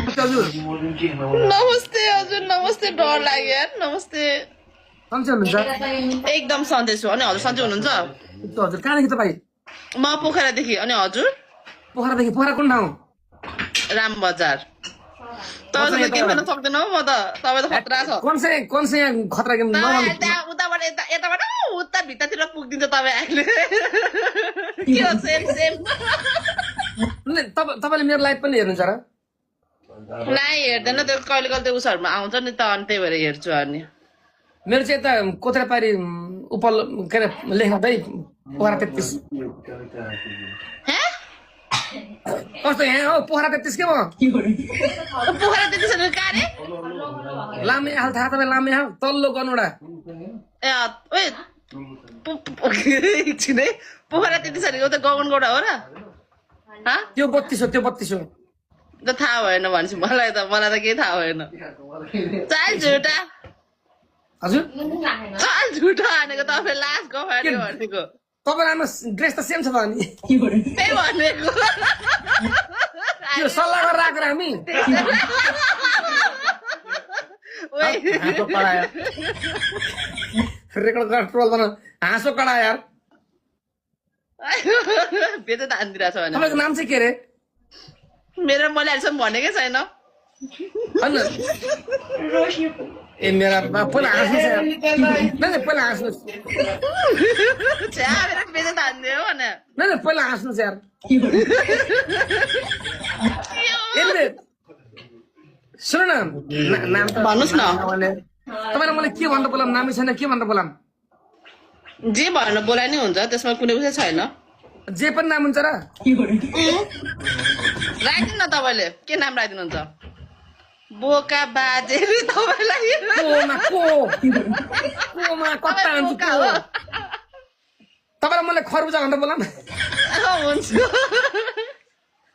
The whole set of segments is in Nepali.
हजुर नमस्ते हजुर नमस्ते डर लाग्यो यार नमस्ते सन्चै हुनुहुन्छ एकदम सन्चै छु अनि हजुर सन्चै हुनुहुन्छ हजुर कहाँदेखि तपाईँ म पोखरादेखि अनि हजुर पोखरादेखि पोखरा कुन ठाउँ राम बजार तपाईँ त केही भन्न सक्दैन हो म त तपाईँ त खतरा छ कौन से यहाँ खतरा गेम त्यहाँ उताबाट यताबाट उता भित्रतिर पुगिदिन्छ तपाईँ अहिले के हो सेम सेम तपाईँले मेरो लाइभ पनि हेर्नुहुन्छ र नाइ हेर्दैन त्यो कहिले कहिले त्यो उसहरूमा आउँछ नि त अनि त्यही भएर हेर्छु अनि मेरो चाहिँ यता कोत्रापारी उपल के अरे लेख्दै पोखरा 33 कस्तो यहाँ हो पोखरा 33 के म पोखरा त्यति छ कहाँ रे लामे हाल थाहा तपाईँ लामे हाल तल्लो गनौडा ए ओए एकछिन है पोखरा त्यति छ नि त गगनगौडा हो र त्यो 32 हो त्यो 32 हो त थाहा भएन भनेपछि मलाई त केही थाहा भएन चाल झुटा हजुर चाल झुटा हानेको तपाईँ लास्ट गफाड्यो भनेको तपाईँ राम्रो ड्रेस त सेम छ त अनि त्यही भनेको त्यो सल्लाह गरेर आएको हामी रेकर्ड गरेर ट्रोल गर्न हाँसो कडा यार बेच त हानिदिरहेको छ भने तपाईँको नाम चाहिँ के अरे मेरो मैले अहिलेसम्म भनेकै छैन ए मेरा पहिला हाँस्नु पहिला हाँस्नु बेच त हानिदियो भने पहिला हाँस्नु यार सुन न नाम त भन्नुहोस् न तपाईँलाई मैले के भनेर बोलाम नामै छैन के भनेर बोलाम जे भनेर बोलाइ नै हुन्छ त्यसमा कुनै उसै छैन जे पनि नाम हुन्छ र राखिदिनु न तपाईँले के नाम राखिदिनुहुन्छ बोका बाजे तपाईँलाई तपाईँलाई मैले खरबुजा भनेर बोलाम हुन्छ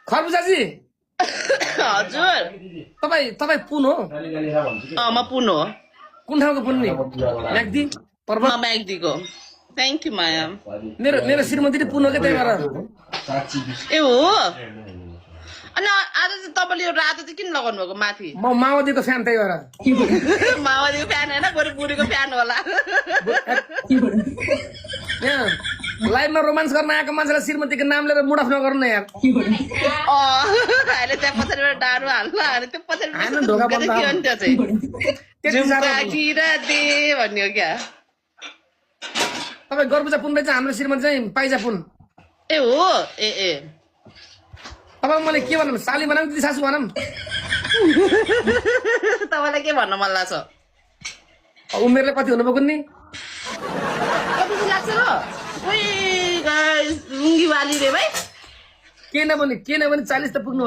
खरबुजाजी हजुर तपाईँ पुन हो म पुन हो कुन ठाउँको पुन नि म्याग्दी पर्वत म्याग्दीको थ्याङ्क यू माया मेरो श्रीमती पुन हो क्या त्यही भएर ए हो अनि आज चाहिँ तपाईँले यो रातो चाहिँ किन लगाउनु भएको माथि म माओवादीको फ्यान त्यही भएर माओवादीको फ्यान होइन बरु बुढीको फ्यान होला यहाँ लाइभमा रोमान्स गर्न आएको मान्छेलाई श्रीमतीको नाम लिएर मुड अफ नगर्नु न यार अहिले त्यहाँ पछाडिबाट डाँडो हाल्नु अनि त्यो पछाडि भन्ने हो क्या तपाईँ गर्बुजा पुन रहेछ हाम्रो श्रीमती चाहिँ पाइजा पुन ए हो ए तपाईँ मलाई के भनौँ साली भनौँ दिदी सासू भनौँ तपाईँलाई के भन्न मन लाग्छ उमेरले कति हुनुभएको नि कति लाग्छ र लुङ्गी वाली रे भाइ के नभने 40 त पुग्नु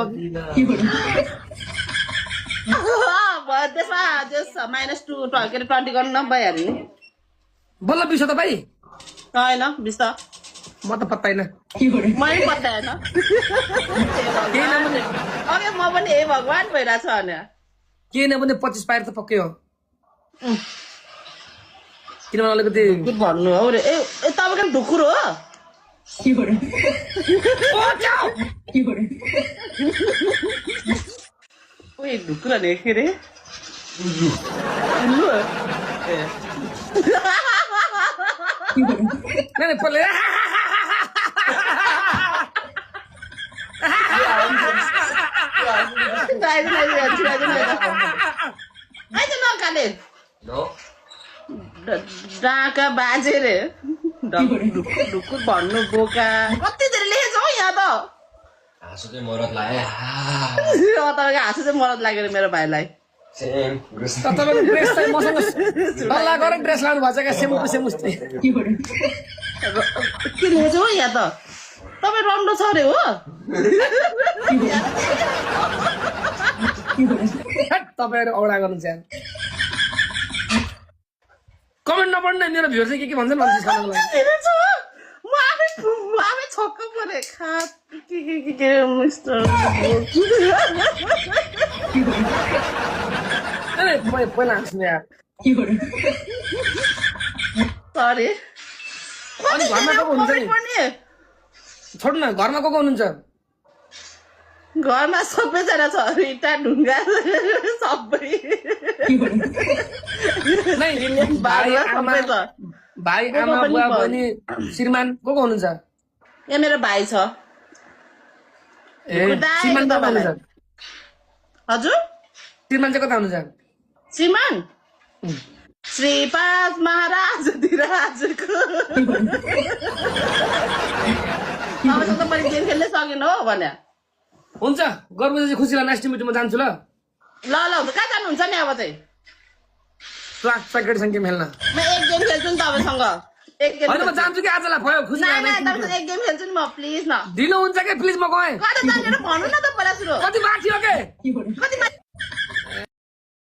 भयो त्यसमा -2 के अरे 20 गर्नु न भइहाल्यो नि बल्ल 20 हो तपाईँ होइन 20 त म त पत्ताइन मै पत्ताएन अघि म पनि हे भगवान् भइरहेको छ भने के नभने 25 पाएर त पक्कै हो किनभने अलिकति भन्नु हो रे ए तपाईँको ढुकुर हो ओए ढुकुर ने के रे नहीं पहले डाका बाजे रे ढुकुर भन्नु बोका कति धेरै लेखेछ हौ यहाँ त हाँसो चाहिँ मरद लाग्यो तपाईँको हाँसो चाहिँ मरद लाग्यो मेरो भाइलाई तपाईँको ड्रेस चाहिँ मसँग सल्लाह गरेर ड्रेस लानु भएको छ क्या सेम टु सेम उस्तै के लेखेछ हौ यहाँ त तपाईँ राम्रो छ अरे हो तपाईँहरू औडा गर्नु चाहिँ कमेन्ट नपढ्ने मेरो भ्युर चाहिँ के भन्छन् भन्छ म आफै छक्क परे के मिस्टर पहिला हाँस्नु यार सरी अनि घरमा को हुनुहुन्छ नि छोड्नु न घरमा को हुनुहुन्छ घरमा सबैजना छ इँटा ढुङ्गा सबै नै भाइ आमा बुवा बहिनी श्रीमान को हुनुहुन्छ यहाँ मेरो भाइ छ ए श्रीमान कता हुनुहुन्छ हजुर श्रीमान चाहिँ कता हुनुहुन्छ श्रीमान श्रीपाद महाराज दिराजको अब त मैले गेम खेल्नै सकेन हो भने हुन्छ गर्नु चाहिँ खुसी लाग्छ नेक्स्ट मिटिङमा जान्छु ल ल कहाँ जानुहुन्छ नि अब चाहिँ प्याकेटसँग गेम खेल्न म एक गेम खेल्छु नि तपाईँसँग एक गेम होइन म जान्छु कि आजलाई भयो खुसी तपाईँसँग एक गेम खेल्छु नि म प्लिज न दिनुहुन्छ कि प्लिज म गएँ कता जानेर भन्नु न त पहिला सुरु कति बाँकी हो के कति